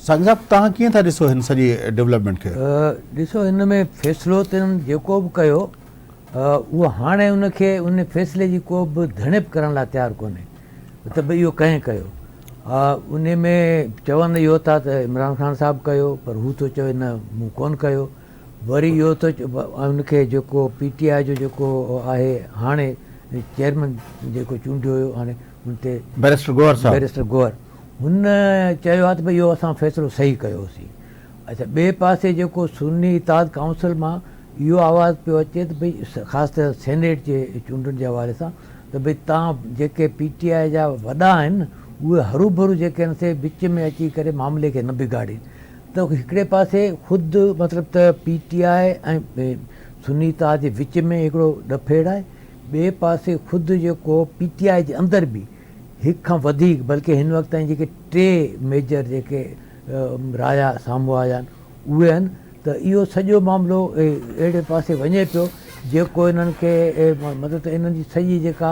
سائين صاحب توهان ڪيئن ٿا ڏسو هن سڄي ڊولپمينٽ کي؟ ڏسو هن ۾ فيصلو ته هنن جيڪو به ڪيو اهو هاڻي ان کي ان فيصلي جي ڪو به ڌڻيپ ڪرڻ لاء تيار ڪونهي ته ڀئي اهو ڪنهن ڪيو. ان ۾ چون اهو ٿا ته عمران خان صاحب ڪيو پر هو ٿو چوي نه مون ڪونه ڪيو. وري اهو ٿو ان کي جيڪو پي ٽي آء جو جيڪو آهي هاڻي چيئرمين جيڪو چونڊيو ويو هاڻي ان تي بئريسٽر گوهر صاحب بئريسٽر گوهر هن چيو آهي ته ڀئي اهو اسان فيصلو صحيح ڪيو هوسين. اڇا ٻئي پاسي جيڪو سني اتحاد ڪائونسل مان اهو آواز پيو اچي ته ڀئي خاص طرح سينيٽ جي چونڊن جي حوالي سان ته ڀئي تان جيڪي پي ٽي آء جا وڏا آهن اهي هروڀرو جيڪي آهن سي وچ ۾ اچي ڪري معاملي کي نه بگاڙين ته هڪڙي پاسي خود مطلب ته پي ٽي آء ۽ سني اتحاد جي وچ ۾ هڪڙو ڏڦيڙ آهي ٻئي پاسي خود جيڪو پي ٽي آء جي اندر به هڪ کان وڌيڪ بلڪه هن وقت تائين جيڪي ٽي ميجر جيڪي رايا سامهون آيا آهن اهي آهن ته اهو سڄو معاملو اهڙي پاسي وڃي پيو جيڪو انهن کي مطلب ته انهن جي سڄي جيڪا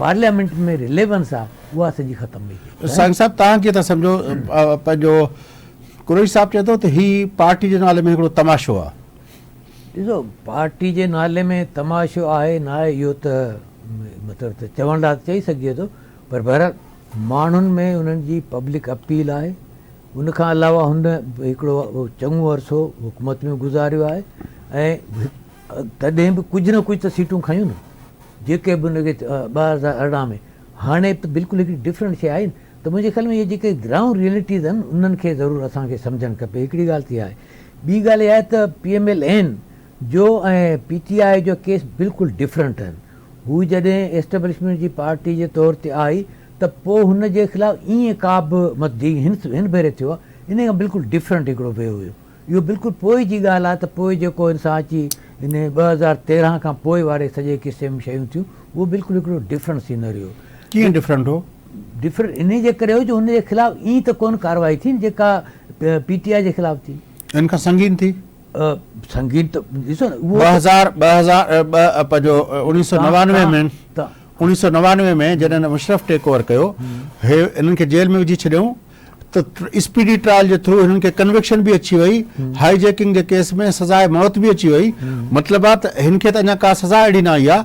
پارليامينٽ ۾ رليونس آهي اها سڄي ختم ٿي ٿئي. سائين صاحب توهان ڪيئن ٿا سمجهو پنهنجو قريشي صاحب چئي ٿو ته هي پارٽي جي نالي ۾ هڪڙو تماشو آهي. ڏسو پارٽي جي نالي ۾ تماشو آهي نه آهي اهو ته مطلب ته چوڻ لاء ته چئي سگهجي ٿو پر بهرحال ماڻهن ۾ انهن جي پبلڪ اپيل آهي ان کان علاوه هن هڪڙو چڱو عرصو حڪومت ۾ گذاريو آهي ۽ تڏهن به ڪجهه نه ڪجهه ته سيٽون کنيون نه جيڪي به ان کي 2018 ۾ هاڻي ته بلڪل هڪڙي ڊفرنٽ شيء آئي نه ته منهنجي خيال ۾ اهي جيڪي گرائونڊ ريئلٽيز آهن انهن کي ضرور اسان کي سمجهڻ کپي هڪڙي ڳالهه ته اها آهي ٻي ڳالهه اها آهي ته پي ايم ايل اين جو ۽ پي ٽي آء جو ڪيس بلڪل ڊفرنٽ آهن. هو جڏهن ايسٽبلشمينٽ جي پارٽي جي طور تي آئي ته پوء هن جي خلاف ائين ڪا به مت جيئن هن هن ڀيري ٿيو آهي انهي کان بلڪل ڊفرنٽ هڪڙو ويو هيو. اهو بلڪل پوء جي ڳالهه آهي ته پوء جيڪو هن سان اچي ان 2013 کان پوء واري سڄي قصي ۾ شيون ٿيون اهو بلڪل هڪڙو ڊفرنٽ سينريو هو. ڪيئن ڊفرنٽ هو؟ ڊفرنٽ انهي جي ڪري هو جو هن جي خلاف ائين ته ڪونه ڪارروائي ٿي جيڪا پي ٽي آء جي خلاف ٿي. ان کان سنگين ٿي. سنگين ته ڏسو نه اهو ٻه هزار ٻه هزار ٻه پنهنجو اوڻيهه سؤ نوانوي ۾ اوڻيهه سؤ نوانوي ۾ جڏهن مشرف ٽيڪ اوور ڪيو هي انهن کي جيل ۾ وجهي ڇڏيائون ته اسپيڊي ٽرائل جي ٿرو هنن کي ڪنوڪشن به اچي وئي هائي جيڪنگ جي ڪيس ۾ سزاء موت به اچي وئي مطلب آ ته هن کي ته اڃا ڪا سزا اهڙي نه آئي آ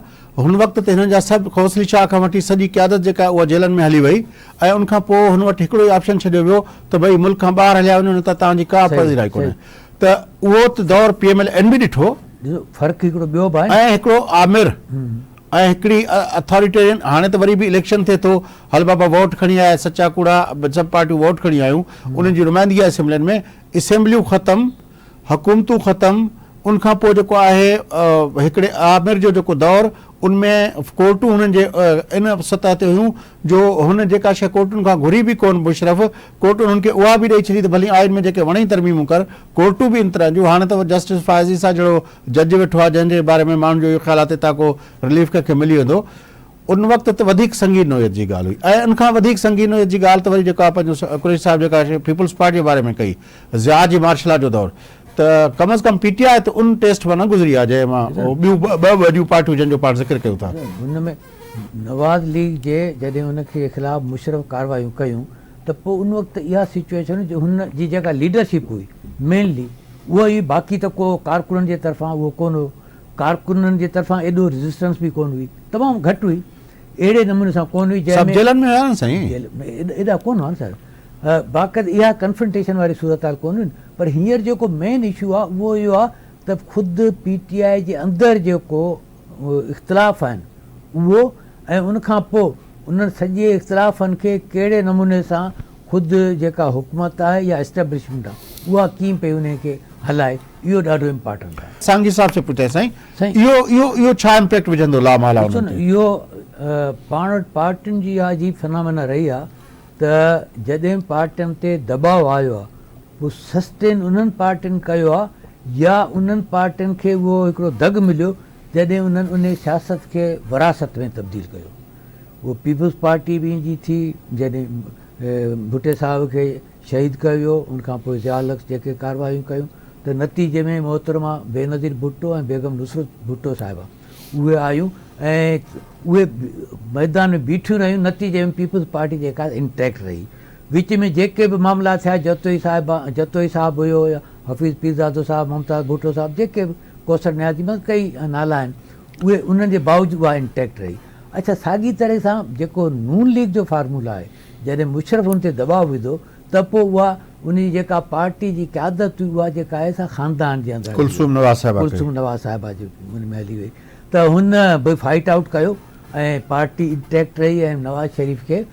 هن وقت ته هنن جا سڀ خوصلي شاهه کان وٺي سڄي قيادت جيڪا اها جيلن ۾ هلي وئي ۽ ان کان پوء هن وٽ هڪڙو ئي آپشن ڇڏيو ويو ته ڀئي ملڪ کان ٻاهر هليا وڃو نه ته توهان جي ڪا پذيرائي ڪونهي ته اهو ته دور پي ايم ايل اين به ڏٺو. ڏسو فرق هڪڙو ٻيو به آهي. ۽ هڪڙو آمر ۽ هڪڙي اٿاريٽيرين هاڻي ته وري به اليڪشن ٿئي ٿو هل بابا ووٽ کڻي آيا سچا ڪوڙا سڀ پارٽيون ووٽ کڻي آيون انهن جي نمائندگي آهي اسيمبلين ۾ اسيمبليون ختم حڪومتون ختم ان کان پوء جيڪو آهي هڪڙي آمر جو جيڪو دور ان ۾ ڪورٽون هنن جي ان سطح تي هيون جو هن جيڪا شيء ڪورٽن کان گهري به ڪونه مشرف ڪورٽن هن کي اها به ڏئي ڇڏي ته ڀلي آئين ۾ جيڪي وڻئي ترميمون ڪر ڪورٽون به ان طرح جون هاڻي ته جسٽس فائز عيسيٰ جهڙو جج ويٺو آهي جنهن جي باري ۾ ماڻهن جو اهو خيال آهي ته هتان ڪو رليف ڪنهن کي ملي ويندو ان وقت ته وڌيڪ سنگين نوعيت جي ڳالهه هئي ۽ ان کان وڌيڪ سنگين نوعيت جي ڳالهه ته وري جيڪا پنهنجو قريشي صاحب جيڪا پيپلز پارٽي جي باري ۾ ڪئي ضياء جي مارشل لا جو دور ته ڪم از ڪم پي ٽي آء ته ان ٽيسٽ مان نه گذري آهي جنهن مان ٻيون ٻه وڏيون پارٽيون جن جو پاڻ ذڪر ڪيون ٿا. ان ۾ نواز ليگ جي جڏهن ان کي خلاف مشرف ڪاروايون ڪيون ته پوء ان وقت اها سچوئيشن هئي جو هن جي جيڪا ليڊرشپ هئي مينلي اها هئي باقي ته ڪو ڪارڪنن جي طرفان اهو ڪونه هو ڪارڪنن جي طرفان ايڏو ريزسٽنس به ڪونه هئي تمام گهٽ هئي اهڙي نموني سان ڪونه هئي جنهن ۾ سڀ جيلن ۾ هيا نه سائين. جيل ۾ ايڏا ڪونه هئا نه سر باقاعده اها ڪنفرنٽيشن واري صورتحال ڪونه هئي پر هينئر جيڪو مين اشو آهي اهو اهو آهي ته خود پي ٽي آء جي اندر جيڪو اختلاف آهن اهو ۽ ان کان پوء انهن سڄي اختلافن کي ڪهڙي نموني سان خود جيڪا حڪومت آهي يا اسٽيبلشمينٽ آهي اها ڪيئن پئي انهي کي هلائي اهو ڏاڍو امپارٽنٽ آهي. سانگي صاحب سي پڇائي سائين اهو اهو اهو ڇا امپيڪٽ وجهندو لا محالا انهن تي. ڏسو نه اهو پاڻ وٽ پارٽين جي اها عجيب فنامينا رهي آهي ته جڏهن پارٽين تي دٻاء آيو آهي پوء سسٽين انهن پارٽين ڪيو آهي يا انهن پارٽين کي اهو هڪڙو دڳ مليو جڏهن انهن انهي سياست کي وراثت ۾ تبديل ڪيو. اهو پيپلز پارٽي به ائين جي ٿي جڏهن ڀٽي صاحب کي شهيد ڪيو ويو ان کان پوء ضياء الحق جيڪي ڪاروايون ڪيون ته نتيجي ۾ محترمه بينظير ڀٽو ۽ بيگم نصرت ڀٽو صاحبه اهي آيون ۽ اهي ميدان ۾ بيٺيون رهيون نتيجي ۾ پيپلز پارٽي جيڪا انٽيڪٽ رهي. وچ ۾ جيڪي به معاملا ٿيا جتوئي صاحب جتوئي صاحب هيو يا حفيظ پيرزادو صاحب، ممتاز ڀٽو صاحب جيڪي به ڪوثر نيازي مطلب ڪئي نالا آهن اهي انهن جي باوجود اها انٽيڪٽ رهي. اڇا ساڳي طرح سان جيڪو نون ليگ جو فارمولا آهي جڏهن مشرف ان تي دٻاء وڌو ته پوء اها ان جي جيڪا پارٽي جي قيادت هئي اها جيڪا آهي سا خاندان جي اندر هلي وئي. ڪلثوم نواز صاحبه ڪئي. ڪلثوم نواز صاحبه جي ان ۾ هلي وئي ته هن به فائيٽ آئوٽ ڪيو ۽ پارٽي انٽيڪٽ رهي ۽ نواز شريف کي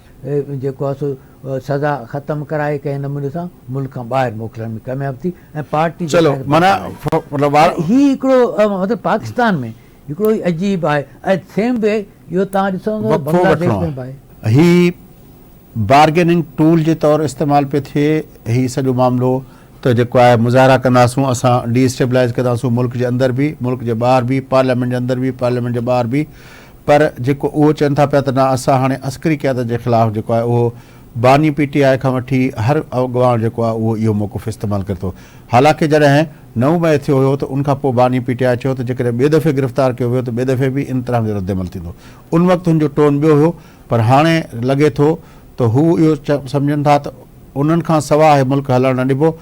جيڪو آهي سو سزا ختم ڪرائي ڪنهن نموني سان ملڪ کان ٻاهر موڪلڻ ۾ ڪامياب ٿي ۽ پارٽي چلو معنيٰ هي هڪڙو مطلب پاڪستان ۾ هڪڙو ئي عجيب آهي ۽ سيم وي اهو توهان ڏسو ته بنگلاديش ۾ به آهي. هي بارگيننگ ٽول جي طور استعمال پيو ٿئي هي سڄو معاملو ته جيڪو آهي مظاهرا ڪنداسون اسان ڊي اسٽيبلائز ڪنداسون ملڪ جي اندر به ملڪ جي ٻاهر به پارليامينٽ جي اندر به پارليامينٽ جي ٻاهر به پر جيڪو اهو چون ٿا پيا ته نه اسان هاڻي عسڪري قيادت جي خلاف جيڪو آهي اهو باني پي ٽي آء کان وٺي هر اڳواڻ جيڪو آهي اهو اهو موقف استعمال ڪري ٿو حالانڪه جڏهن 9 مئي ٿيو هيو ته ان کان پوء باني پي ٽي آء چيو ته جيڪڏهن ٻئي دفعي گرفتار ڪيو ويو ته ٻئي دفعي به ان طرح جو ردعمل ٿيندو ان وقت هن جو ٽون ٻيو هيو پر هاڻي لڳي ٿو ته هو اهو سمجهن ٿا ته انهن کان سوا هي ملڪ هلڻ نه ڏبو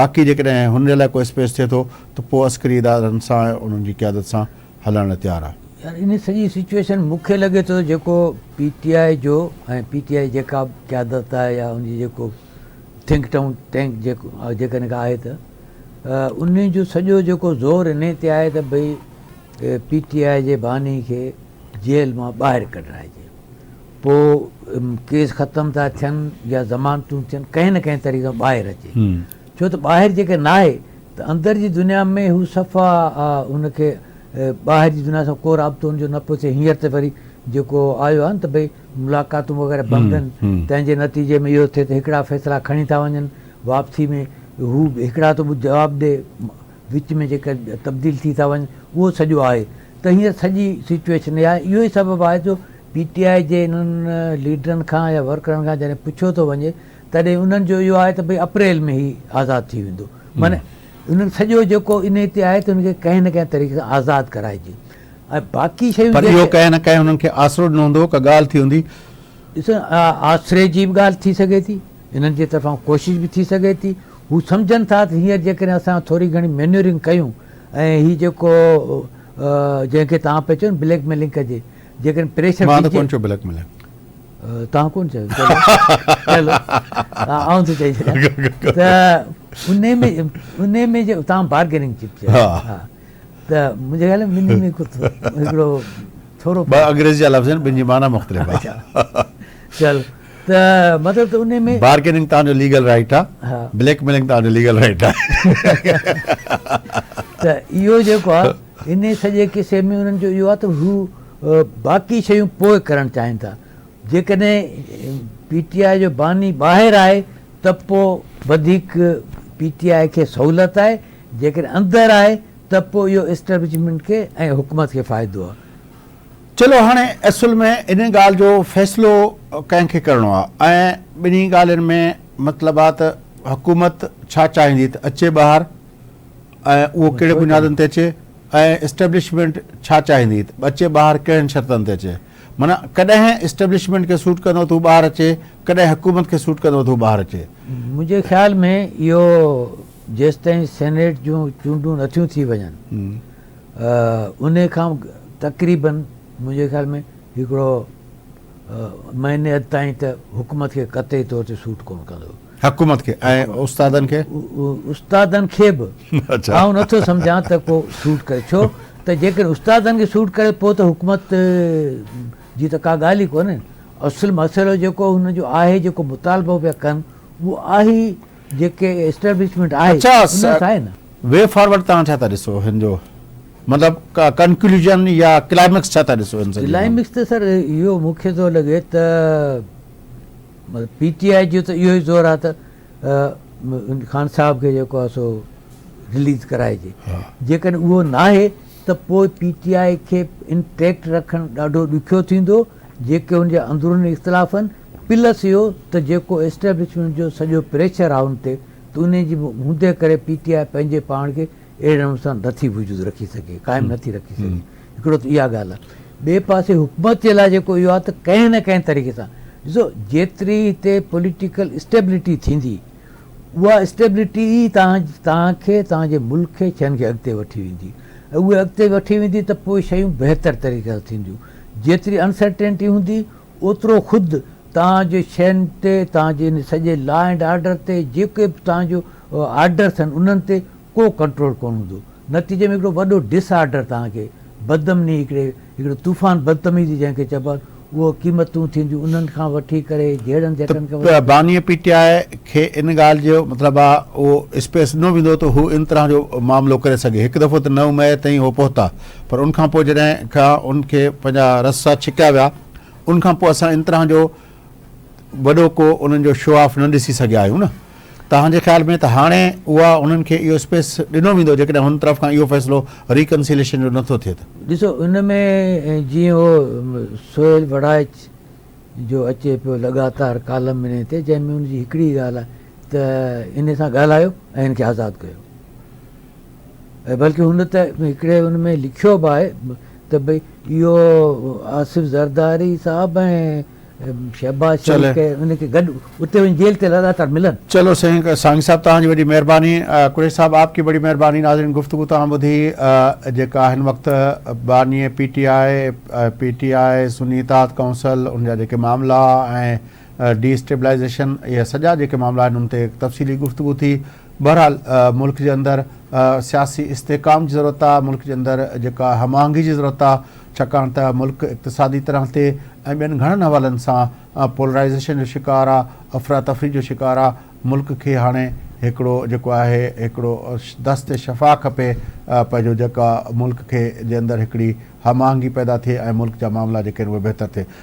باقي جيڪڏهن هن جي لاء ڪو اسپيس ٿئي ٿو ته پوء عسڪري ادارن سان ۽ انهن جي قيادت سان هلڻ لاء تيار آهي. يار ان سڄي سچوئيشن مون کي لڳي ٿو جيڪو پي ٽي آء جو ۽ پي ٽي آء جيڪا به قيادت آهي يا ان جي جيڪو ٿنڪ ٽائون ٽينڪ جيڪو جيڪڏهن ڪا آهي ته انهي جو سڄو جيڪو زور انهي تي آهي ته ڀئي پي ٽي آء جي باني کي جيل مان ٻاهر ڪڍرائجي پوء ڪيس ختم ٿا ٿين يا ضمانتون ٿين ڪنهن نه ڪنهن طريقي سان ٻاهر اچي ڇو ته ٻاهر جيڪڏهن ناهي ته اندر جي دنيا ۾ هو صفا ان کي ٻاهر جي دنيا سان ڪو رابطو ان جو نه پيو ٿئي هينئر ته وري جيڪو آيو آهي نه ته ڀئي ملاقاتون وغيره بند آهن تنهن جي نتيجي ۾ اهو ٿئي ته هڪڙا فيصلا کڻي ٿا وڃن واپسي ۾ هو هڪڙا ٿو جواب ڏي وچ ۾ جيڪا تبديل ٿي ٿا وڃن اهو سڄو آهي ته هينئر سڄي سچوئيشن اها آهي اهو ئي سبب آهي جو پي ٽي آء جي انهن ليڊرن کان يا ورڪرن کان جڏهن پڇيو ٿو وڃي تڏهن انهن جو اهو آهي ته ڀئي اپريل ۾ هي آزاد ٿي ويندو معنی انهن سڄو جيڪو انهي تي آهي ته ان کي ڪنهن نه ڪنهن طريقي سان آزاد ڪرائجي ۽ باقي شيون پر اهو ڪنهن نه ڪنهن انهن کي آسرو ڏنو هوندو ڪا ڳالهه ٿي هوندي. ڏسو آسري جي به ڳالهه ٿي سگهي ٿي انهن جي طرفان ڪوشش به ٿي سگهي ٿي هو سمجهن ٿا ته هينئر جيڪڏهن اسان ٿوري گهڻي مينيورنگ ڪيون ۽ هي جيڪو جنهن کي توهان پيا چئو نه بليڪ ميلنگ ڪجي جيڪڏهن پريشر مان ته ڪونه چيو بليڪ ميلنگ. توهان ڪونه چيو چلو چلو آئون ٿو چئي ڇڏيان ته انهي ۾ انهي ۾ جي توهان بارگيننگ چپ چيو ها ته منهنجي خيال ۾ ٻنهي ۾ هڪڙو ٿورو ٻه انگريزي جا لفظ آهن ٻن جي معنيٰ مختلف آهي چل ته مطلب ته انهي ۾ بارگيننگ توهان جو ليگل رائيٽ آهي بليڪ ميلنگ توهان جو ليگل رائيٽ آهي ته اهو جيڪو آهي انهي سڄي قصي ۾ انهن جو اهو آهي ته هو باقي شيون پوء ڪرڻ چاهين ٿا جيڪڏهن پي ٽي آء جو باني ٻاهر آهي ته پوء وڌيڪ پي ٽي آء کي سهولت آهي جيڪڏهن اندر آهي ته پوء اهو اسٽيبلشمينٽ کي ۽ حڪومت کي فائدو آهي. چلو هاڻي اصل ۾ ان ڳالهه جو فيصلو ڪنهن کي ڪرڻو آهي ۽ ٻنهي ڳالهين ۾ مطلب آهي ته حڪومت ڇا چاهيندي ته اچي ٻاهر ۽ اهو ڪهڙي بنيادن تي اچي ۽ اسٽيبلشمينٽ ڇا چاهيندي ته اچي ٻاهر ڪهڙين شرطن تي اچي معنيٰ ڪڏهن اسٽيبلشمينٽ کي سوٽ ڪندو ته هو ٻاهر اچي ڪڏهن حڪومت کي سوٽ ڪندو ته هو ٻاهر اچي. منهنجي خيال ۾ اهو جيستائين سينيٽ جون چونڊون نٿيون ٿي وڃن انهي کان تقريبن منهنجي خيال ۾ هڪڙو مهيني اڌ تائين ته حڪومت کي قطعي طور تي سوٽ ڪونه ڪندو. حڪومت کي ۽ استادن کي؟ استادن کي به آئون نٿو سمجهان ته ڪو سوٽ ڪري ڇو ته جيڪڏهن استادن کي سوٽ ڪري پوء ته حڪومت جي ته ڪا ڳالهه ئي ڪونهي اصل مسئلو جيڪو هن جو آهي جيڪو مطالبو پيا ڪن اهو آهي جيڪي اسٽيبلشمينٽ آهي ان سان آهي نه. وي فارورڊ توهان ڇا ٿا ڏسو هن جو مطلب ڪنڪلوزن يا ڪلائمڪس ڇا ٿا ڏسو هن سڄي؟ ڪلائمڪس ته سر اهو مون کي ٿو لڳي ته مطلب پي ٽي آء جو ته اهو ئي زور آهي ته خان صاحب کي جيڪو آهي سو رليز ڪرائجي جيڪڏهن اهو ناهي ته پوء پي ٽي آء کي انٽيڪٽ رکڻ ڏاڍو ڏکيو ٿيندو جيڪي ان جا اندروني اختلاف آهن پلس اهو ته جيڪو اسٽيبلشمينٽ جو سڄو پريشر آهي ان تي ته انهي جي هوندي ڪري پي ٽي آء پنهنجي پاڻ کي اهڙي نموني سان نٿي وجود رکي سگهي، قائم نٿي رکي سگهي. هڪڙو ته اها ڳالهه آهي. ٻئي پاسي حڪومت جي لاء جيڪو اهو آهي ته ڪنهن نه ڪنهن طريقي سان ڏسو جيتري هتي پوليٽيڪل اسٽيبلٽي ٿيندي اها اسٽيبلٽي ئي توهان توهان کي توهان جي ملڪ کي شين کي اڳتي وٺي ويندي ۽ اهي اڳتي وٺي ويندي ته پوء شيون بهتر طريقي سان ٿينديون. جيتري انسرٽينٽي هوندي اوترو خود توهان جي شين تي توهان جي ان سڄي لا اينڊ آرڊر تي جيڪي به توهان جو آرڊرس آهن انهن تي ڪو ڪنٽرول ڪونه هوندو. نتيجي ۾ هڪڙو وڏو ڊس آرڊر توهان کي بدامني هڪڙي هڪڙو طوفان بدتميزي جنهن کي چئبو آهي اهو قيمتون ٿينديون انهن کان وٺي ڪري جهيڙن جهٽن کان ته وٺي. بانيء پي ٽي آء کي ان ڳالهه جو مطلب آ اهو اسپيس ڏنو ويندو ته هو ان طرح جو معاملو ڪري سگهي. هڪ دفعو ته 9 مئي تائين هو پهتا پر ان کان پوء جڏهن کان ان کي پنهنجا رسا ڇڪيا ويا ان کان پوء اسان ان طرح جو وڏو ڪو انهن جو شو آف نه ڏسي سگهيا آهيون نه. توهان جي خيال ۾ ته هاڻي اها انهن کي اهو اسپيس ڏنو ويندو جيڪڏهن هن طرف کان اهو فيصلو ريڪنسيليشن جو نٿو ٿئي ته؟ ڏسو ان ۾ جيئن هو سهيل وڙائچ جو اچي پيو لڳاتار ڪالم انهي تي جنهن ۾ ان جي هڪڙي ڳالهه آهي ته انهي سان ڳالهايو ۽ هن کي آزاد ڪيو ۽ بلڪه هن ته هڪڙي ان ۾ لکيو به آهي ته ڀئي اهو آصف زرداري صاحب ۽ شهباز شريف کي ان کي گڏ اتي وڃي جيل تي لڳاتار ملن. چلو سائين سانگي صاحب توهان جي وڏي مهرباني قريشي صاحب آپ ڪي بڙي مهرباني ناظرين گفتگو توهان ٻڌي جيڪا هن وقت باني P T I P T I Sunni Ittehad council ان جا جيڪي معاملا ۽ ڊي اسٽيبلائيزيشن اهي سڄا جيڪي معاملا آهن ان تي تفصيلي گفتگو ٿي بهرحال ملڪ جي اندر سياسي استحڪام جي ضرورت آهي ملڪ جي اندر جيڪا هم آهنگي جي ضرورت آهي ڇاڪاڻ ته ملڪ اقتصادي طرح تي ۽ ٻين گهڻن حوالن سان پولرائيزيشن جو شڪار آ، افراتفري جو شڪار آ، ملڪ کي هاڻي هڪڙو جيڪو آهي هڪڙو دست شفا کپي پنهنجو جيڪا ملڪ کي جي اندر هڪڙي هم آهنگي پيدا ٿئي ۽ ملڪ جا معاملا جيڪي آهن اهي بهتر ٿئي.